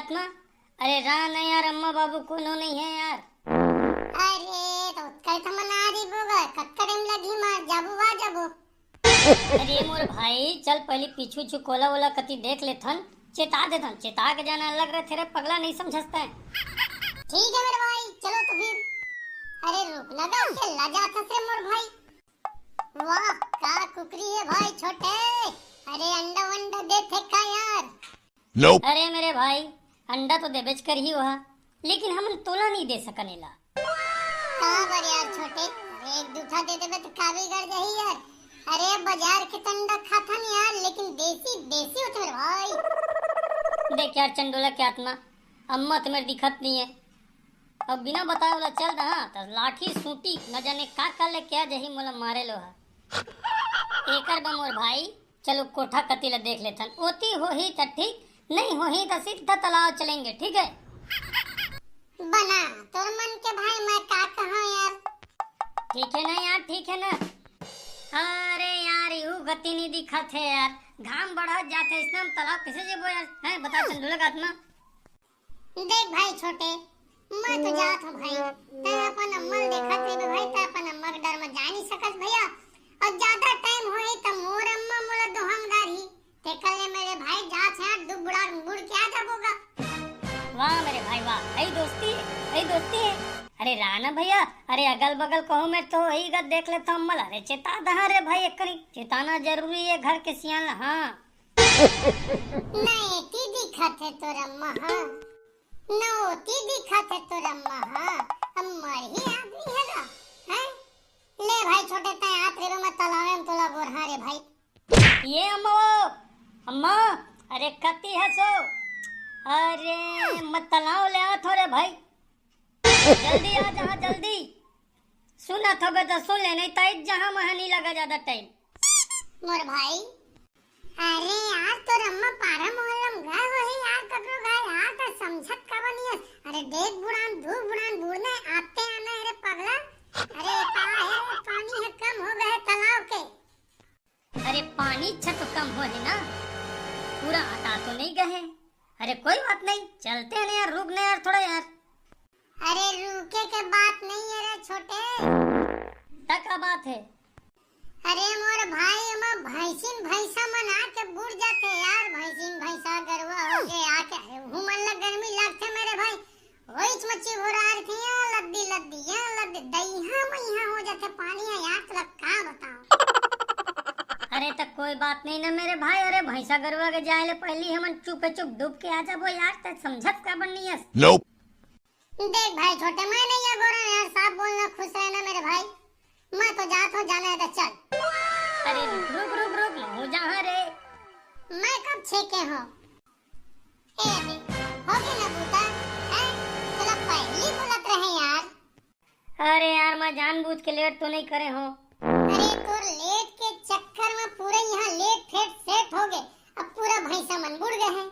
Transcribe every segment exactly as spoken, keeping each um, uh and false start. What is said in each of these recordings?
आत्मा, अरे रा ना यार, अम्मा बाबू कोनो नहीं है यार। अरे तो कल तो मना दी बोगा, कतका टाइम लगी मार जाबू वा जाबू। अरे मोर भाई, चल पहली पीछू छू कोला वोला कती देख लेथन, चेता देथन। चेता के जाना अलग रहथे रे पगला, नहीं समझता है। ठीक है मेरे भाई, चलो तो फिर। अरे रुक ना बे, खेलना जात हस रे मोर भाई। वाह, का कुकरी है भाई छोटे। अरे अंडा वंडा देथे का यार? Nope। अरे मेरे भाई, अंडा तो देबेच करही वहा, लेकिन हमन तोला नहीं दे सकन एला। का बर यार छोटे, अरे एक दूठा दे देबे तो का बिगड़ जाही यार? अरे बाजार के तो अंडा खाथन यार, लेकिन देसी देसी होथे मेरे भाई। देख यार चंडोला के आत्मा, अम्मा तो मेरे दिखत नहीं है, अब बिना बताए वाला चल रहा तो लाठी सूटी न जाने का कर ले क्या जही मोला मारे लो है। एकर बा मोर भाई, चलो कोठा कती ला देख लेथन, ओती होही त ठीक, नहीं होही त सीधा तालाब चलेंगे, ठीक है? बना तोर मन के भाई, मैं का कहा यार। ठीक है ना यार, ठीक है ना? अरे यार, यू गति नहीं दिखत है यार, घाम बढ़त जात है, इसमें हम तालाब कैसे जेबो यार? हैं, बता चंडोला का आत्मा। देख भाई छोटे, मैं तो जात हूँ भाई, तै अपन अम्मा ल देखत रहिबे भाई, तै अपन अम्मा के डर में जा नहीं सकस भैया। और ज्यादा टाइम होही त मोर अम्मा मोला दोहम डारही। तेकर ले मेरे भाई जात है, दू बुढ़ा बुढ़ के आ जाबोगा। वाह मेरे भाई वाह, यही दोस्ती है, यही दोस्ती है। अरे राना भैया, अरे अगल बगल कहूँ मैं तो यही गत देख लेता हूँ अम्मा ल। अरे चेता दहा रे भाई, एक कनी चेताना जरूरी है घर के सियान ल। हाँ। न एती दिखत है तोर अम्मा हा, न ओती दिखत है तोर अम्मा हा। अब मरही आदमी है गा, हैं? ले भाई छोटे, तै आत रे, मैं तलावे में तोला बोरहा रे भाई। ये अम्मा, अम्मा, अरे कती हसो? अरे मैं तलाव ले आत हो रे भाई, जल्दी आ जहाँ जल्दी। सुनत होबे तो सुन ले, नहीं तो जहाँ महा नहीं लगा ज्यादा टाइम। मोर भाई, अरे यार, तोर अम्मा पारा मोहल्ला में गए होही यार, ककरो गए यार, त समझत काबर नहीं हस? अरे देख बुढ़ान, दू बुढ़ान बूढ़ने आते आना है रे पगला। अरे का है, पानी है कम हो गए तालाब के। अरे पानी छ तो कम हो है ना, पूरा अटा तो नहीं गए। अरे कोई बात नहीं, चलते हैं ना यार, रुक ना यार थोड़ा यार। अरे रुके के बात नहीं है रे छोटे। त का बात है? अरे मोर भाई, एमा भैंसिन भैंसा मन आके बुड़ जाथे यार, भैंसिन भैंसा गरुआ होके आके, अरे उहू मन ला गर्मी लागथे मेरे भाई। ओइच म चिघोरा रहिथे, या लद्दी लद्दी, या लद्दी, दइहा मइहा हो जाथे पानी ह यार, तोला का बताओ। अरे त कोई बात नहीं ना मेरे भाई, अरे भैंसा गरुआ के जाए ले पहली हमन चुपे चुप डूब के आ जाबो यार, त समझत काबर नहीं हस? Nope। देख भाई छोटे, मैं नहीं अगोरा यार, साफ बोलना, खुश रहना मेरे भाई। मैं तो जात हूँ, जाना है तो चल। अरे रुक रुक रुक रुक, महू जाहाँ रे। मैं कब छेके हूँ? ए बे, हो गया ना बूता? हैं? तोला पहली बोलत रहे यार। अरे यार, मैं जानबूझ के लेट तो नहीं करे हूँ। अरे तोर लेट के चक्कर में पूरा यहाँ लेट फेट सेट हो गए। अब पूरा भैंसा मन बुड़ गए हैं।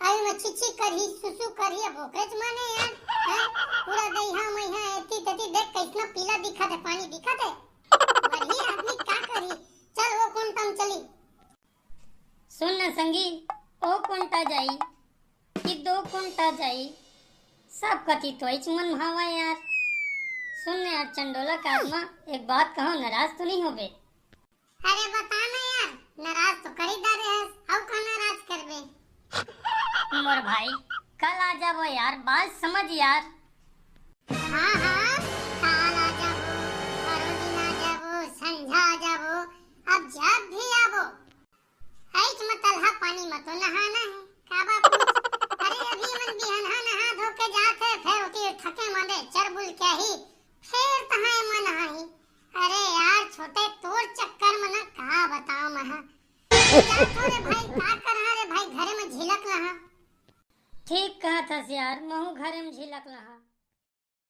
अभी मैं छिछी करही, सुसु करही, अब ओकरेच मन है यार। हैं? पूरा दइहा मइहा एती तेती देख कैसना पीला दिखत है, पानी दिखत है। मरही आदमी का करही? चल वो कोंटा म चली। सुन न संगी, ओ कोंटा जाई कि दो कोंटा जाई, सब कति तोइच मन भावा यार। सुन न यार चंडोला का आत्मा, एक बात कहूँ, नाराज तो नहीं होबे? अरे बता ना यार, नाराज तो कर ही डारे हस, अउ का नाराज करबे? मोर भाई, कल आ जाबो यार, बात समझ यार। हाँ हाँ, काल आ जाबो, परोदिन आ जाबो, संझा आ जाबो, अब जब भी आबो, आइच म तलहा पानी म तो नहाना है, का बापू? अरे अभी मन बिहनहा नहा धो के जात है, फेर ओती थके मांदे चरबुल के आही, फेर तहाँ एमा नहाही। अरे यार छोटे, तोर चक्कर म ना का बताओ महा। जात हो रे भाई, का करहा रे भाई, घरे म झिलक लहा। ठीक कहत हस यार, महू घरे म झिलक लहा।